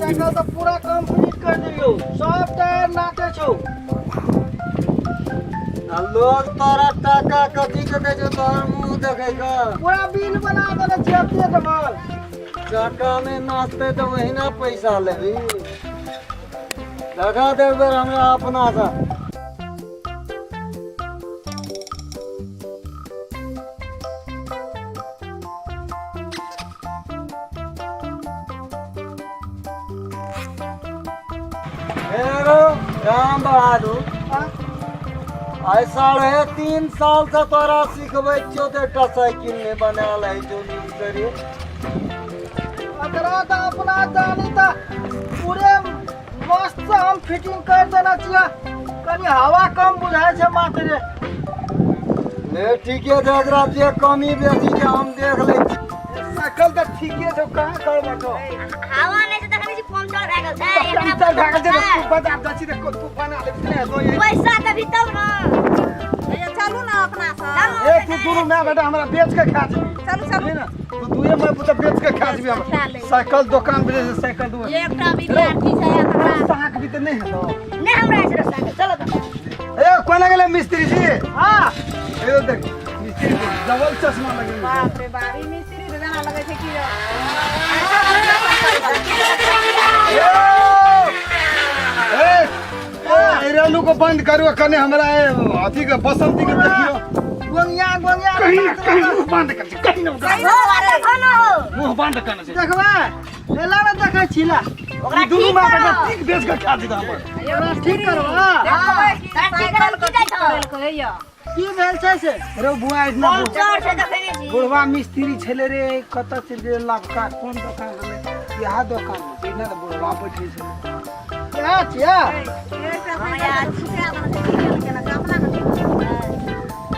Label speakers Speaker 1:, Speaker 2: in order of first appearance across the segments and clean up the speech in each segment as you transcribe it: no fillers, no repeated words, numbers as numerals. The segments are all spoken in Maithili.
Speaker 1: साइकिल तऽ पूरा कंप्लीट कर देलियौ, सब टायर नाचे छौ।
Speaker 2: आ लोग तोरा टाका कथी के दै छौ? तोहर मुंह देखै के
Speaker 1: पूरा बिल बना देने छियै अपने के माल।
Speaker 2: टाका नहि नाचतै तऽ ओहिना पैसा लेबही। देखा दे एक बेर हमरा अपना से। हेरो राम बहादुर, आइ 3.5 साल से तोरा सिखबै छियौ तऽ एकटा साइकिल नहि बनायल है छौ नीक।
Speaker 1: एकरा तऽ अपना जानी तऽ पूरे मस्त से हम फिटिंग कर देने छियै, कनि हवा कम बुझाइ छै मात्र।
Speaker 2: ले ठीके छै, एकरा जे कमी बेसी छै हम देख लै छी।
Speaker 3: साइकिल तऽ ठीके छौ, कहाँ गड़बड़ छौ?
Speaker 4: हवा नहि छै तखन छी पंचर भए गेल छै एकरा।
Speaker 3: पंचर भए गेल छै तऽ तू बाजार जाइ छी तऽ तू बना लेबही ने तो ये।
Speaker 4: पैसा देबही तब ने।
Speaker 5: भैया, चलू ने अपना सब।
Speaker 3: ए तू दुनू माय बेटा हमरा बेच के खा जेबी।
Speaker 5: चलू चलू।
Speaker 3: बुझली ने, तू दुए माय पुता बेच के खा जेबी।
Speaker 5: खा
Speaker 3: हमरा
Speaker 5: लेबै।
Speaker 3: साइकिल दोकान पे जे साइकिल दू।
Speaker 5: एकटा विद्यार्थी छै तकरा
Speaker 3: साँक भी तऽ नहि हेतौ।
Speaker 4: नहि, हमरा छै साइकिल, चलो तऽ।
Speaker 3: ए कोना गेलै मिस्त्री जी?
Speaker 1: हाँ।
Speaker 3: ए देख मिस्त्री जी डबल चश्मा लगेने छै।
Speaker 5: बाप रे बाप, ई मिस्त्री तऽ जेना लगै छै कि
Speaker 3: ए ए रेलू को बंद करू कने हमरा ए, अथी के बसंती के देखियो।
Speaker 1: गोंगिया गोंगिया।
Speaker 3: कहीं ना कहीं मुंह बंद कर कहीं ना।
Speaker 4: हो बात हो ना हो।
Speaker 3: मुंह बंद करने छै।
Speaker 1: देखबै एला ने, देखै छी ला।
Speaker 4: ओकरा
Speaker 3: ई दुनू
Speaker 4: ठीक
Speaker 3: माय बेटा
Speaker 4: करो।
Speaker 3: ठीक बेच के खा जेतै हमर।
Speaker 1: ओकरा ठीक करबा।
Speaker 5: देखबै कि
Speaker 4: ठीक
Speaker 5: साइकिल
Speaker 4: करल
Speaker 5: के
Speaker 4: की जाइ
Speaker 5: ठीक
Speaker 4: छौ?
Speaker 5: करल कहैया।
Speaker 1: की भेल छै से?
Speaker 3: रे बुआ इतना
Speaker 4: पंचर छै देखै नहि छी?
Speaker 3: बुढ़वा मिस्त्री छलै रे, कतऽ चलि गेलै? लबका कोन दोकान रहलै? इएह दोकान मे छै ने तऽ बुढ़वा बैठै छलै।
Speaker 1: इएह छियै।
Speaker 5: एकटा साइकिल के छुटा देने छै, की केलकै ने, अपना के ठीक करतै।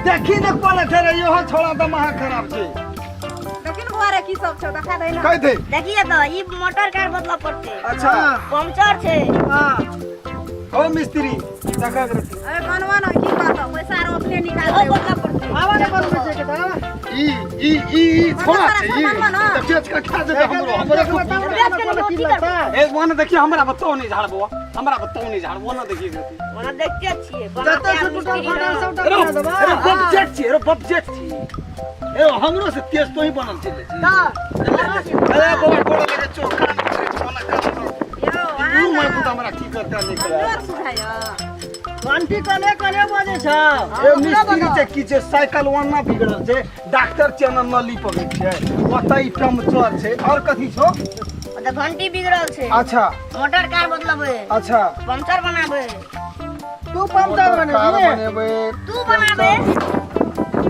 Speaker 3: देखी ने कोन छै रे, इहो छोड़ा तऽ महा खराब छै।
Speaker 5: देखी ने बुआ रे, की सब छौ, देखा दे ने।
Speaker 3: कहि दे।
Speaker 4: देखिए तऽ ई मोटर कार बदलऽ पड़तै।
Speaker 3: अच्छा।
Speaker 4: पंचर छै।
Speaker 1: हाँ।
Speaker 3: ओ मिस्त्री देखा के रखी।
Speaker 5: अरे बनवा ने, की कहतौ, पैसा आर अपने निकाल
Speaker 4: ओहो
Speaker 5: दे।
Speaker 4: बदलऽ पड़तै।
Speaker 1: आवा ने, बनबै छै के तऽ आवा।
Speaker 3: ई ई ई ई छोड़ा छै, ई
Speaker 5: बनबऽ ने।
Speaker 3: तऽ बेच के खा जेतै हमरो हमरो।
Speaker 1: देखबै तब ने
Speaker 4: बेच के
Speaker 1: कोना की
Speaker 4: की
Speaker 1: लगतै।
Speaker 3: ए वहाँ देखिए, हमरा बताओ नहीं झाड़ बुआ, हमरा बताओ नहीं झाड़ वो ना देखिए।
Speaker 4: ओना देखते छियै
Speaker 1: जते
Speaker 4: बनाते
Speaker 1: से टूटल
Speaker 4: मिस्त्री
Speaker 1: फाटल
Speaker 4: रह।
Speaker 1: सबटा
Speaker 3: अरे
Speaker 1: बना देबै।
Speaker 3: अरे बबजेट छी, अरे बबजेट छी। ए हमरो से तेज तो ही बनल छै।
Speaker 1: तऽ
Speaker 3: अरे बाबा गोड़ लगे चो कान पकड़े छो ना कान पकड़ो।
Speaker 5: यौ
Speaker 3: दूर मैं
Speaker 5: अहाँ
Speaker 3: पुता हमरा की करता नहीं करता।
Speaker 5: कमजोर सुझाइयो।
Speaker 1: घंटी कने कने बजै छौ?
Speaker 3: ए मिस्त्री छै की छै, साइकिल ओना बिगड़ल छै, डॉक्टर चैनल नली पकड़ै छै, ओतऽ ई पंचर छै और कथी छौ?
Speaker 4: ओतऽ घंटी बिगड़ल छै।
Speaker 3: अच्छा।
Speaker 4: मोटर कार बदलबै।
Speaker 3: अच्छा।
Speaker 4: पंचर बनाबै।
Speaker 1: तू पंचर
Speaker 3: कार
Speaker 1: बनेबही?
Speaker 3: बनेबै।
Speaker 4: तू बनाबे।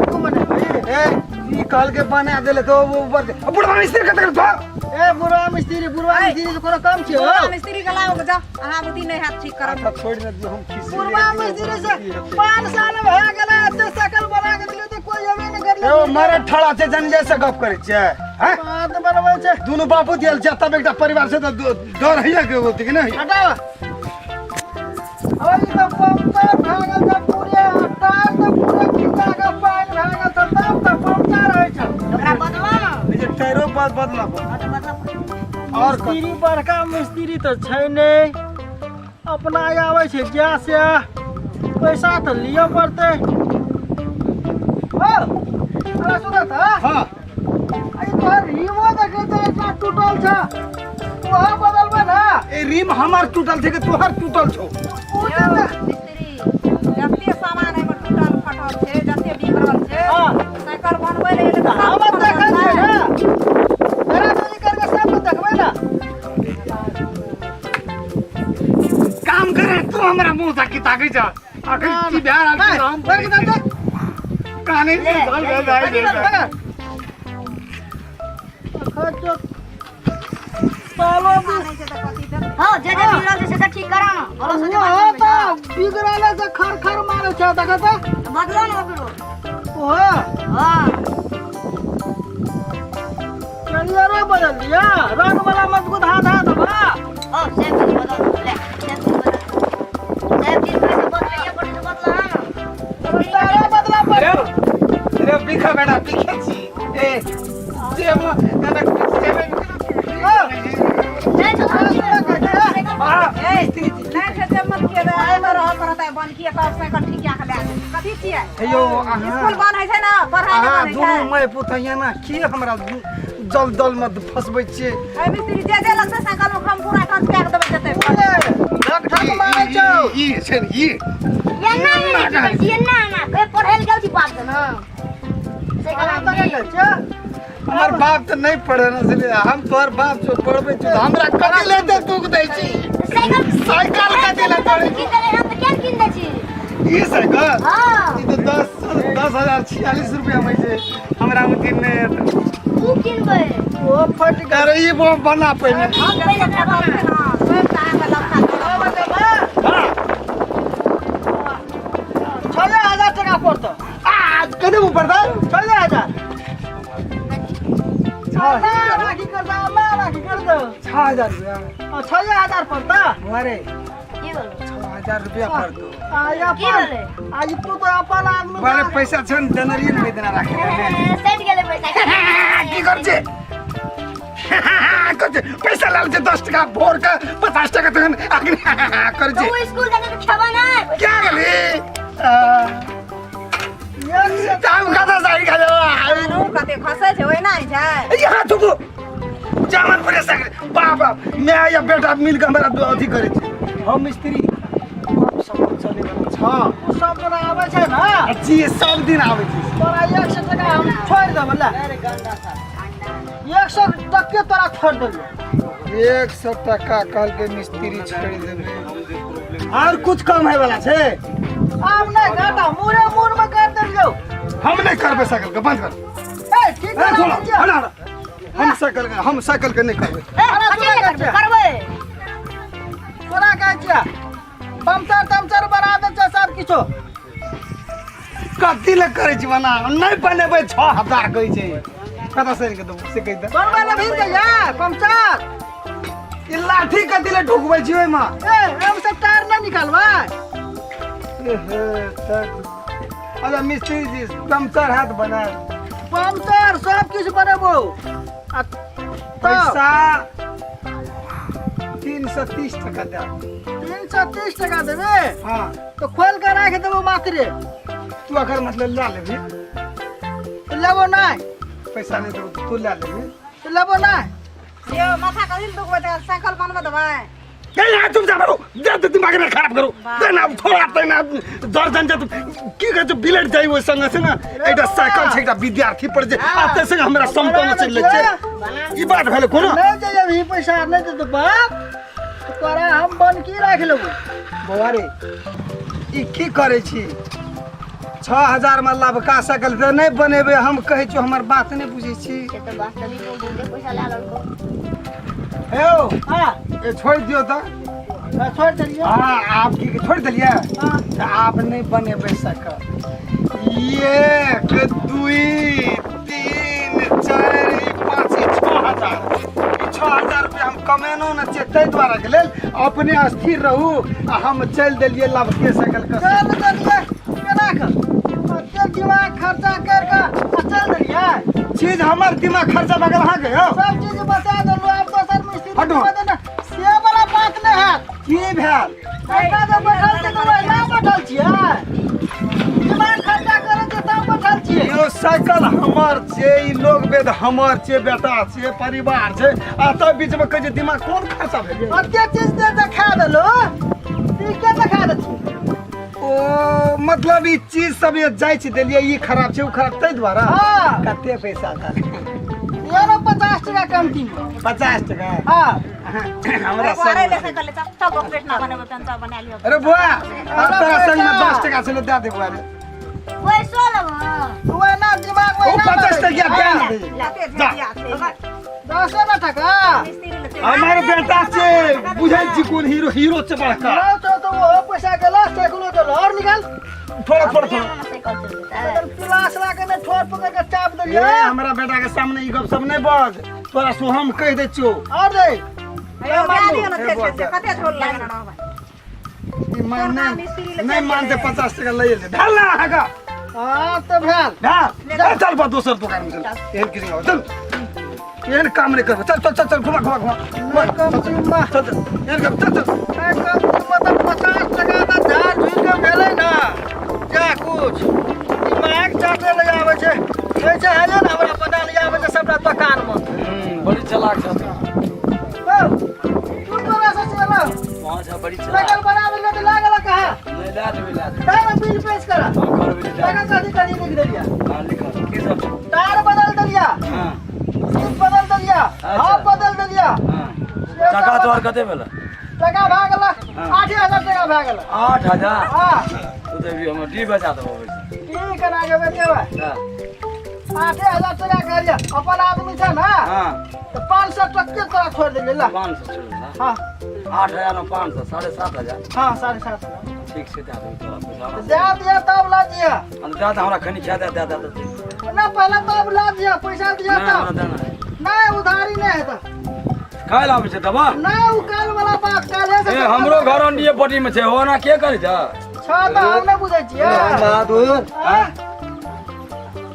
Speaker 1: तू बनेबही?
Speaker 3: ए ई कहल के बना देले तो वो ऊपर से बुढ़वा मिस्त्री कतऽ गेल धर।
Speaker 1: ए बुढ़वा मिस्त्री, बुढ़वा मिस्त्री से कोनो कम छै?
Speaker 5: बुढ़वा
Speaker 1: हो
Speaker 5: मिस्त्री के लाओ जा, अहाँ बुद्धि नहि हैत ठीक करब।
Speaker 3: अच्छा छोड़ि ने दियौ, हम खीस
Speaker 1: बुढ़वा मिस्त्री से 5 साल भए गेलै, एते सकल बना के देलियै तऽ कोई एबे नहि करलै।
Speaker 3: ए मरे ठड़ा छै जन जैसे गप करै छियै हैं?
Speaker 1: बात बनबै छै।
Speaker 3: दुनू बापू दियल छै तब एकटा परिवार छै तऽ डर हैया के होती कि नहीं?
Speaker 1: हटाओ। अब ई तऽ पंचर भए गेल छै पूरे, टायर तऽ पूरे खींचा के पानि भए गेल छै, तब तऽ पंचर होइ छै।
Speaker 4: ओकरा बदलऽ ने।
Speaker 3: ई जे टायरो बद बदलऽ
Speaker 4: हाँ तऽ बदलऽ पड़तै।
Speaker 3: और कथी?
Speaker 1: मिस्त्री बड़का मिस्त्री तऽ छै नहि, अपना आबै छै जा से पैसा तऽ लिअ पड़तै। हो अरे सुनऽ तऽ।
Speaker 3: हाँ।
Speaker 1: अरे तोहर रिमो देखै छै इतना टूटल छै, ओहो बदलबै ने।
Speaker 3: ए रिम हमर टूटल छै कि तोहर टूटल छौ?
Speaker 1: ओ
Speaker 5: यौ
Speaker 1: तऽ
Speaker 5: मिस्त्री, जते सामान एहिमे टूटल फटल छै, जते बिगड़ल छै,
Speaker 1: हाँ।
Speaker 5: साइकिल बनबै लए एलै तऽ सब
Speaker 1: हम देखै
Speaker 5: बनल
Speaker 1: छियै
Speaker 5: छै।
Speaker 1: ने, मेरा बेरी करके सबके देखबै ने।
Speaker 3: काम करे तू हमरा मुंह ताकी ताकी जा आखिर की बिहार आखिर हम
Speaker 1: बैठ के देख।
Speaker 3: काने से चल गए जाए
Speaker 1: पकड़। खर्चो सालो भी
Speaker 5: नहि छै तऽ कथी देतै?
Speaker 4: हाँ जे जे बिगड़ल छै से सब ठीक करा ने, बोलो से।
Speaker 1: ओहो तऽ बिगड़ले से खर खर मारै छै, देख तऽ।
Speaker 4: बदलो ने ओकरो।
Speaker 1: ओहो।
Speaker 4: हाँ।
Speaker 1: कैरियरो बदल दिया, रंग वाला मजबूत हाथ हाथ बा।
Speaker 4: ओ सेब चीज बदल ले, सेब चीज बदल, सेब चीज पैसे बदलैए पड़ै छै, बदला ना।
Speaker 1: तारा बदला पड़े।
Speaker 3: रे बिखा बेटा बिखे छी ए जे म दादा जे
Speaker 4: नहि छौ हम की करबै?
Speaker 3: आ, मिस्त्री जी
Speaker 5: नहि छै से मत किए आइ तऽ रहल करत आइ बन किए तब साइकिल ठीक कए के लए जेबै। कथी छियै
Speaker 3: हे यौ अहाँ
Speaker 5: स्कूल बंद होइ छै ने पढ़ाइ नहि
Speaker 3: अहाँ
Speaker 5: बंद होइ
Speaker 3: दुनू
Speaker 5: छै
Speaker 3: माय पुत एना की हमरा जल दल में फसबै छियै
Speaker 5: एहि मिस्त्री जे जे लगतै साइकिल मे हम पूरा टच कए के देबै जतै
Speaker 1: ढक ढक मारै छौ
Speaker 3: ई छै ने, ई
Speaker 4: एना नहि की करै छी एना एना कहि पढ़ै लए गेल छी बाप से ने साइकिल
Speaker 1: अहाँ तऽ गेल छियै
Speaker 3: हमर बाप तऽ नहि पढ़ेने छलै हम तोहर बाप छौ पढ़बै छौ तऽ हमरा कथी ले एते दुख दै छी
Speaker 4: साइकिल
Speaker 3: साइकिल कथी ले तोड़ै
Speaker 4: की करे हम तऽ केन कीन दै छी
Speaker 3: ई साइकिल
Speaker 4: हाँ
Speaker 3: ई तऽ 10,046 रुपया में छै हमरा मे दिन नहि हेतै
Speaker 4: तू किनबै
Speaker 1: ओ फटि गेल
Speaker 3: अरे ई बम बना पहिने
Speaker 4: हम पहिले
Speaker 5: फटल छै ने सब तऽ अहाँके लफड़ा
Speaker 3: हाँ
Speaker 1: 6000 टका पड़तौ
Speaker 3: आ कते ऊपर दा
Speaker 1: 6000 राखी कर दो अम्मा राखी कर दो
Speaker 3: 6000 रुपया
Speaker 1: 6000 पड़ता
Speaker 3: अरे
Speaker 4: की बोलो
Speaker 3: 6000 रुपया पड़तो
Speaker 1: आ
Speaker 4: की भेलै?
Speaker 1: आ ई तू तो अपन आदमी
Speaker 3: बड़े पैसा छै ने देनरिये ने देना राखे
Speaker 4: सटि गेलै पैसा
Speaker 3: की कर छे कर छे पैसा लाल छे 10 टका भोर के 50 टका तखन अग्नि कर छे
Speaker 4: तू स्कूल जाके तऽ खेबा नहि
Speaker 3: क्या गेली ताम खाता साइड खा जाओ
Speaker 5: आनू कते खसै छै ओहिना होइ छै
Speaker 3: यहाँ थुकू जामन पर सक बाप बाप मैं या बेटा मिल के हमरा अथी करे छे हम मिस्त्री बाप सब चले वाला छ
Speaker 1: तू सब जना आबै छै ने
Speaker 3: जी सब दिन आबै छी
Speaker 1: तोरा 100 टका हम छोड़ि देबै ले 100 टके तोरा छोड़ि देलियै
Speaker 3: 100 टका कहलकै मिस्त्री छोड़ि देबै और कुछ कम है वाला छै
Speaker 1: आब नहि घाटा मुरे मुर में कर देलियौ
Speaker 3: हम नहि करबै साइकिल के बंद कर
Speaker 1: ए ठीक
Speaker 3: ए,
Speaker 1: करा
Speaker 3: छोड़ो,
Speaker 1: देलियै।
Speaker 3: हटा, हटा। हम साइकिल के हम साइकिल के नहि करबै
Speaker 4: ए, कथी लए करबै करबै
Speaker 1: तोरा कहै छियै पंचर तंचर बना दै छै सब किछो
Speaker 3: कथी लए करै छी बना नहि बनेबै 6000 कहै छै कतऽ सड़ि के देबो से कहि दे
Speaker 1: बनबै लए भीड़ जाइए पंचर
Speaker 3: ई लाठी कथी लए ठोकबै छी ओहिमे
Speaker 1: ए हम सब टायर नहि निकालबै
Speaker 3: एहे, अच्छा मिस्त्री जी पंचर हाथ बना
Speaker 1: पंचर सब किछु बनेबो आ तब
Speaker 3: पैसा 330 टका दे
Speaker 1: 330 टका देबे
Speaker 3: हाँ
Speaker 1: तो खोल के राख देबो मात्रे
Speaker 3: तू अगर मतलब ला लेबी
Speaker 1: तो लेबो नहीं
Speaker 3: पैसा नहीं देबो तो तू ला लेबी
Speaker 1: तो लेबो नहीं
Speaker 5: यो माथा कथी दुखबै छै साइकिल बनबै देबै
Speaker 3: नहीं यहाँ चुप जा करो दे दे दिमाग में खराब करो दे ना थोड़ा ते ना दर्जन जे की कहै छै बिलट जाइ ओहि संग से ना एकटा साइकिल छै एकटा विद्यार्थी पर जे आ ते संग हमरा समतल चलि लै छै ई बात भेलै कोनो
Speaker 1: नहीं जे अभी पैसा नहीं दे बाप तो तोरा हम बन की राख लेबो
Speaker 3: बौआ रे ई की करै छी 6000 में लबका सकल तऽ नहि बनेबै हम कहै छियौ हमर बात नहि बुझै छी
Speaker 4: से तऽ वास्तविक में बहुते पैसा लए लेलको
Speaker 3: हे यौ
Speaker 1: हाँ
Speaker 3: ए छोड़ि दियौ तऽ
Speaker 1: हाँ, छोड़ देलियै
Speaker 3: हाँ आप की छोड़ि देलियै
Speaker 1: हाँ।
Speaker 3: तऽ आब नहि बनेबै सकल 1 2 3 4 5 6000 ई 6000 रुपया हम कमेनो ने छियै ताहि दुआरे के लेल अपने स्थिर रहू आ हम चलि देलियै लबके सकल के
Speaker 1: चल देलियै केना के ओते दिमाग खर्चा कर के आ चल देलियै
Speaker 3: चीज हमर दिमाग खर्चा भऽ गेल अहाँके यौ
Speaker 1: सब चीज बचा देलु आब दोसर मिस्त्री
Speaker 3: हटू।
Speaker 1: के देना से वाला बात नहि हैत
Speaker 3: की भेल
Speaker 1: पैसा जे बैठल छै तऽ ओहिना बैठल छियै दिमाग खर्चा करै छै तब बैठल छियै
Speaker 3: यो साइकिल हमर छै ई लोग वेद हमर छै बेटा छै परिवार छै आ तब बीच में कहै छै दिमाग कोन खर्चा भेल
Speaker 1: ओते चीज दे देखा देलु ई के देखा दै छियै
Speaker 3: ओ मतलब ई चीज सब ये जाइ छै देलियै ई खराब छै ओ खराब ताहि दुआरे
Speaker 1: हाँ।
Speaker 3: कते पैसा था
Speaker 1: एगो 50 टका कमती
Speaker 3: 50 टका
Speaker 1: हाँ
Speaker 3: हमरा
Speaker 5: बुआरे
Speaker 3: संग
Speaker 5: ले साइकिल ले चल सब ऑपरेट ना बनेबै पेंचा बना लियो
Speaker 3: अरे बुआ अब तोरा संग में 10 टका छलै दए दे बुआ रे
Speaker 4: पैसो लेबो
Speaker 1: वही ना दिमाग
Speaker 3: ओ
Speaker 1: वही ना
Speaker 3: 50 टका दे ना दे
Speaker 5: कते
Speaker 3: जा।
Speaker 5: झेटिया छै
Speaker 1: दसे ना टका
Speaker 5: मिस्त्री ले छै
Speaker 3: हमर बेटा छै बुझै छी कोन हीरो हीरो छै बड़का
Speaker 1: ना तो तो वो पैसा गेला साइकिलो देलो और निकाल
Speaker 3: थोड़ा थोड़ा थोड़ा
Speaker 4: साइकिल चलतै
Speaker 1: एकदम पिलास ला के ने ठोर पकड़ के चाप
Speaker 3: ए
Speaker 1: देलिए
Speaker 3: हमरा बेटा के सामने ई गप सब नहि बज तोरा सो हम कहि दै छियौ
Speaker 1: और दे
Speaker 5: यो दए दियौ ने छै छै कते झोल लागल रहबै
Speaker 3: ई मान
Speaker 5: तोहर मिस्त्री लए
Speaker 3: नहि
Speaker 5: चलि
Speaker 3: मानते
Speaker 5: गेलै।
Speaker 3: 50 टका लए ले ढाल ना अहाँके
Speaker 1: हाँ तो भेल
Speaker 3: ढाल चल बा दोसर दुकान में चल एहन किसी चल एहन काम नहि करबै। चल चल चल चल, घुमा घुमा घुमा।
Speaker 1: नहि कम जिम्मा।
Speaker 3: चल चल, एहन काम, चल चल।
Speaker 1: नहि कम जिम्मा तऽ 50 टका तऽ झाड़ झुड़ि कऽ भेलै ने। जा कुछ दिमाग चाटे लग आबै छै, कहै छै है ने, हमरा पता नहीं आबै छै सबटा दोकानमे।
Speaker 2: बड़ी चलाक छ।
Speaker 1: हौ, तू तोरा से चलो।
Speaker 2: पहुँच बड़ी
Speaker 1: साइकिल
Speaker 2: चलाक।
Speaker 1: बना देलियै तऽ लागल कहाँ?
Speaker 2: नहीं, ला देबै, ला देबै।
Speaker 1: टायर बिल पेश कर।
Speaker 2: हम करबै ला।
Speaker 1: टाका कथी कथी लिख देलियै?
Speaker 2: हाँ, लिखो, की सब छै?
Speaker 1: टायर बदल देलियै। सीट बदल देलियै। हॉब बदल देलियै। से
Speaker 2: टका
Speaker 1: सब।
Speaker 2: तोहर कते भेल?
Speaker 1: टका भए गेल, 8000 टका भए गेल।
Speaker 2: 8000?
Speaker 1: हँ।
Speaker 2: तू तऽ अभी हमर डी बचा देबो ओहिसँ।
Speaker 1: की केना के बेचेबै? 8000 टका कहलियै, अपन आदमी छै ने। तऽ 500 टके तोरा छोड़ि देलियै, ला।
Speaker 2: 500 छोड़ि देला?
Speaker 1: हँ।
Speaker 2: 8000 मे 500, 7500।
Speaker 1: हँ, 7500।
Speaker 2: ठीक छै, दए देबै तोरा पैसा हमरा।
Speaker 1: दए दिअ तब लऽ जिअ।
Speaker 2: हम दए दे, हमरा खनी खा दे, दए दे तऽ।
Speaker 1: ना, पहले तब लऽ जिअ, पैसा दिअ।
Speaker 2: नहि, हमरा
Speaker 1: तब
Speaker 2: देना।
Speaker 1: नहि, उधारी नहि हेतै।
Speaker 2: काल्हि आबै छै दवा।
Speaker 1: नहि, ओ काल वाला बात काल्हे से।
Speaker 2: ए, हमरो घर अंडिये पट्टी मे छै, ओना के करै छै?
Speaker 1: छ तऽ हम नहि बुझै छियै।
Speaker 2: बहादुर।
Speaker 1: आँय?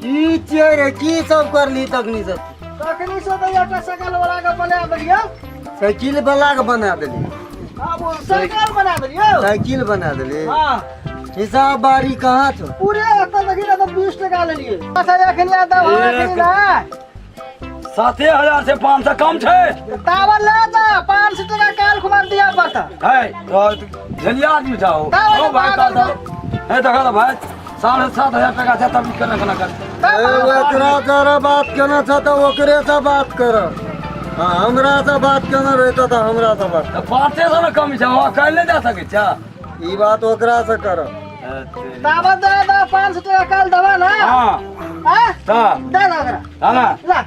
Speaker 2: की छियै रे, की सब करली तखनी से?
Speaker 1: तखनी से तऽ एकटा साइकिल वाला के बना देलियै।
Speaker 2: साइकिल वाला के बना देली?
Speaker 1: आब ओ साइकिल बना देलियै।
Speaker 2: साइकिल बना देली?
Speaker 1: हँ।
Speaker 2: हिसाब बारी कहाँ छौ?
Speaker 1: पूरे एतऽ देखी ने तऽ 20 टका लेलियै। अच्छा, एखनी आ दब हम एखनी ना।
Speaker 2: 7000 से 500 कम छै।
Speaker 1: तावर ले जा, 500 टका काल खुमा दिया पड़ता।
Speaker 2: है तो झलिया आदमी जाओ।
Speaker 1: तावर
Speaker 2: ओ भाई,
Speaker 1: पागल।
Speaker 2: काल है, देखा तो भाई, 7500 टका छै, तब केना केना कर।
Speaker 6: ओकरा जरा बात केना छ तऽ ओकरे से बात कर। हाँ, हमरा से बात केना रहता तऽ हमरा से बात।
Speaker 2: तऽ 500 ने कम छै, वहाँ काल्हि नहि जा सकै छै।
Speaker 6: ई बात ओकरा से कर।
Speaker 1: तावर दे दे, 500 टका काल दबा ना।
Speaker 2: हाँ।
Speaker 1: हाँ।
Speaker 2: तऽ
Speaker 1: दे दे ओकरा।
Speaker 2: हाँ ना।
Speaker 1: ला।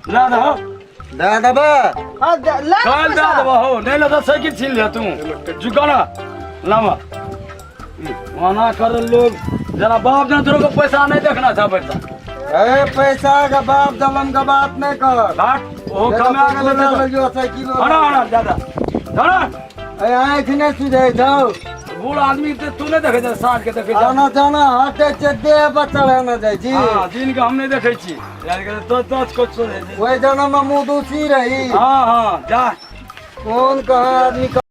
Speaker 2: ला दहो।
Speaker 6: दे देबै।
Speaker 1: हाँ, दे ला।
Speaker 2: काल्हि दे
Speaker 1: पैसा।
Speaker 2: देबो हो, नहि ले तऽ साइकिल छीन ले तू, झुका ना लामा ओना कर लोग जरा बाप जन तोरो को पैसा नहीं देखना था पैसा।
Speaker 6: ए, पैसा के बाप दलम के बात नहीं कर।
Speaker 2: घाट ओहो कमा के लेते।
Speaker 6: लेलियो साइकिल।
Speaker 2: हना हना दादा हना।
Speaker 6: ए, आँखि नहि सुझै छौ?
Speaker 2: बूढ़ आदमी तऽ तू नहि देखै छै, साँझ के देखै छै।
Speaker 6: आना जाना हटे छै, देह पर चढ़ाना जाइ छी।
Speaker 2: हाँ, दिन के हम नहीं देखै छी यार के तो तो कुछ सोचै छै।
Speaker 6: ओहि जनम मे मुँह दूसी रही।
Speaker 2: हाँ हाँ, जा।
Speaker 6: कोन कहाँ आदमी।